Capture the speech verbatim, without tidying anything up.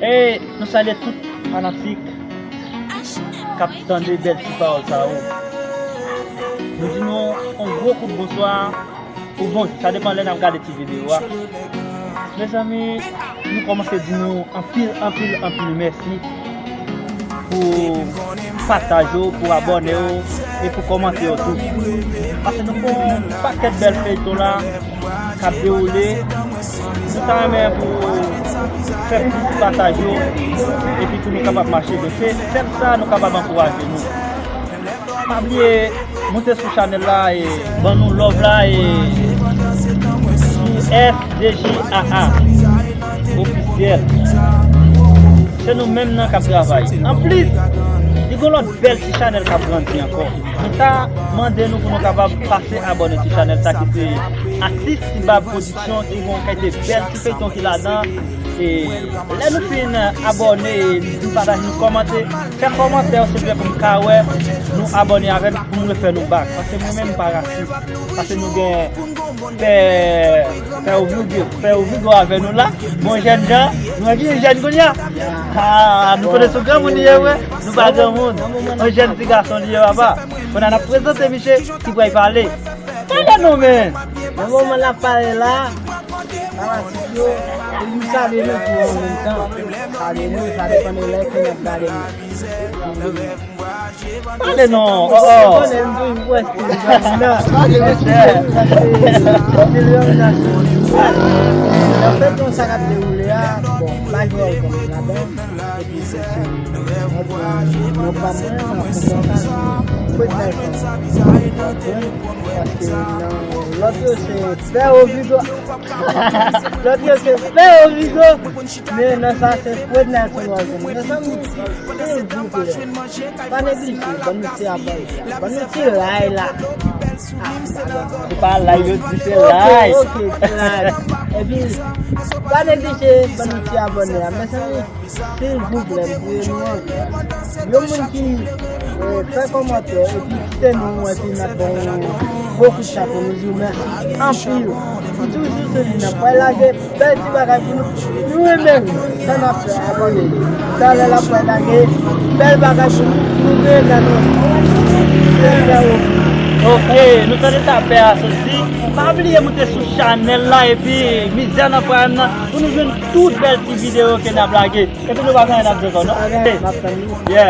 E nou salye tout fanatik k ap tande bèl ti pawòl sa yo. Nou di nou yon gwo kout bonswa. Ou bon, sa depann lè n ap gade ti videyo a. Mezanmi, nou kòmanse di nou anpil, anpil, anpil mèsi pou pataj yo, pou abòne yo e pou kòmantè yo tou. Paske nou fè yon pakèt bèl feyton la k ap dewoule. Nou ta renmen pou fè plis pataj yo epi pou nou kapab mache byen. Se sèl sa nou kapab ankouraje nou. Pa bliye moute sou chanèl la e ban nou love la e sou F D J A A ofisyèl. Se nou menm nan k ap travay. Anplis, li gon lòt bèl ti chanèl k ap grandi ankò. Nou ta mande nou pou nou kapab pase abòne ti chanèl sa ki se Atis Tibab Production ki gon kèk bèl ti feyton ki ladan. E lè nou fin abòne, nou pataje, nou kòmante, fè kòmantè yo silvouplè pou m ka wè nou abòne avè n, pou m refè nou bak. Paske mwen menm m pa rasis. Paske nou gen pè, pè Ovigo, pè Ovigo avè nou la. Bon, jèn jan, nou wè ki jèn kounye a. Ah, nou konnen sou granmoun li ye, vre. Nou pa granmoun. Yon jèn ti gason li ye, papa. Kounye a n ap prezante misye ki pral pale. Pale non, men. Nan moman l ap pale la, fanatik yo, e nou salye nou tou an menm tan. Salye nou, sa depann de lè ke n ap gade nou. Pale non, oh, oh. Ou konnen m toujou wè stil Jolina. Pale, monchè. Paske stil Jolina se yon stil. Nan feyton sa k ap dewoule a, bon, m pa jwe wòl kòm ladan. Epi se, se, mwen pran, mwen pran mwen, mwen pran sa, se Fred Nelson. Paske nan lòt yo se Pè Ovigo. Lòt yo se Pè Ovigo. Men nan sa se Fred Nelson w ap jwenn. Mezanmi, silvouplè, pa neglije, ban nou ti abòne. Ban nou ti like la. Ah, se pa like yo di, se like. Ok, ok, ti like. Epi, pa neglije, ban nou ti abòne a. Mezanmi, silvouplè, m priye nou an. Yon moun ki, eh, fè kòmantè epi kite nou, epi n ap ba w yon gwo kout chapo, nou di w mèsi anpil. M toujou sou li, n ap pral lage bèl ti bagay pou nou. Nou renmen nou. Sa n ap fè, abòne. Talè l ap pral lage bèl bagay pou nou. Nou renmen nou. Bèl bagay. Ok, nou tande sa pè a sot di. Pa bliye moute sou chanèl la epi Mizè nan Prime nan pou nou jwenn tout bèl ti videyo ke n ap lage. Epi nou pa gen anyen n ap di ankò, non? Pa gen anyen, n ap tann li. Yeah.